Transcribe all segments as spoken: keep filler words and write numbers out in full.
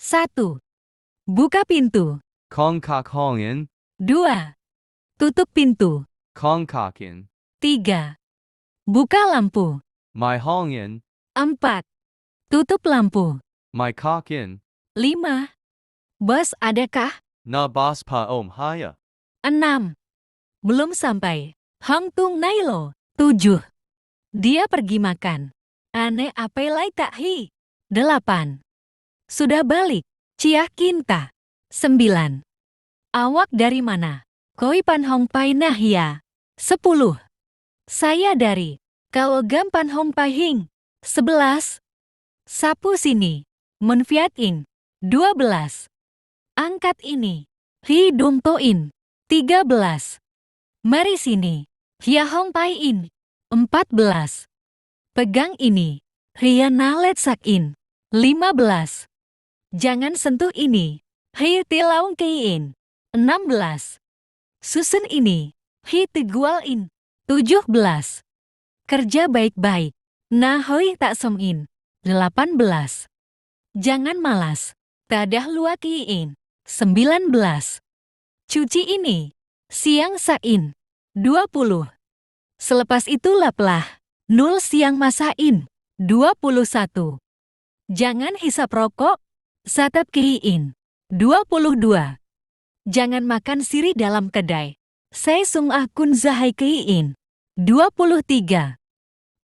Satu. Buka pintu. 開角窗。 Dua. Tutup pintu. 開角窗。 Tiga. Buka lampu. 埋窗簾。 Empat. Tutup lampu. 埋角窗。 Lima. Bos adakah? 那巴士有無啊？ Enam. Belum sampai. Hong tung nai lo. Tujuh. Dia pergi makan. Ane ape lai tak hi. Delapan. Sudah balik. Ciah kinta. Sembilan. Awak dari mana? Koi pan hong pai na hia. Sepuluh. Saya dari. Kao gam pan hong pai hing. Sebelas. Sapu sini. Menfiat in. Dua belas. Angkat ini. Hi dum to in. Tiga belas. Mari sini. Hia hong pai in. Empat belas. Pegang ini. Hia na letsak in. Lima belas. Jangan sentuh ini. Hi tilaung kei in. Enam belas. Susun ini. Hi tigual in. Tujuh belas. Kerja baik-baik. Na hoi tak som in. Delapan belas. Jangan malas. Tadah lua kei in. Sembilan belas. Cuci ini. Siang sa in. Dua puluh. Selepas itu laplah. Nul siang masa in. Dua puluh satu. Jangan hisap rokok. Satap kei in. Dua puluh dua. Jangan makan sirih dalam kedai. Sai sung akun zahai kei in. Dua puluh tiga.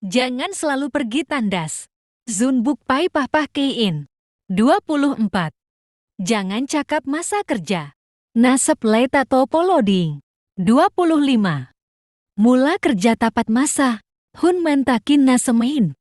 Jangan selalu pergi tandas. Zun buk pai pahpah kei in. Dua puluh empat. Jangan cakap masa kerja. Na sep lai ta to polo ding. Dua puluh lima. Mula kerja tapat masa. Hun mentakin na semain.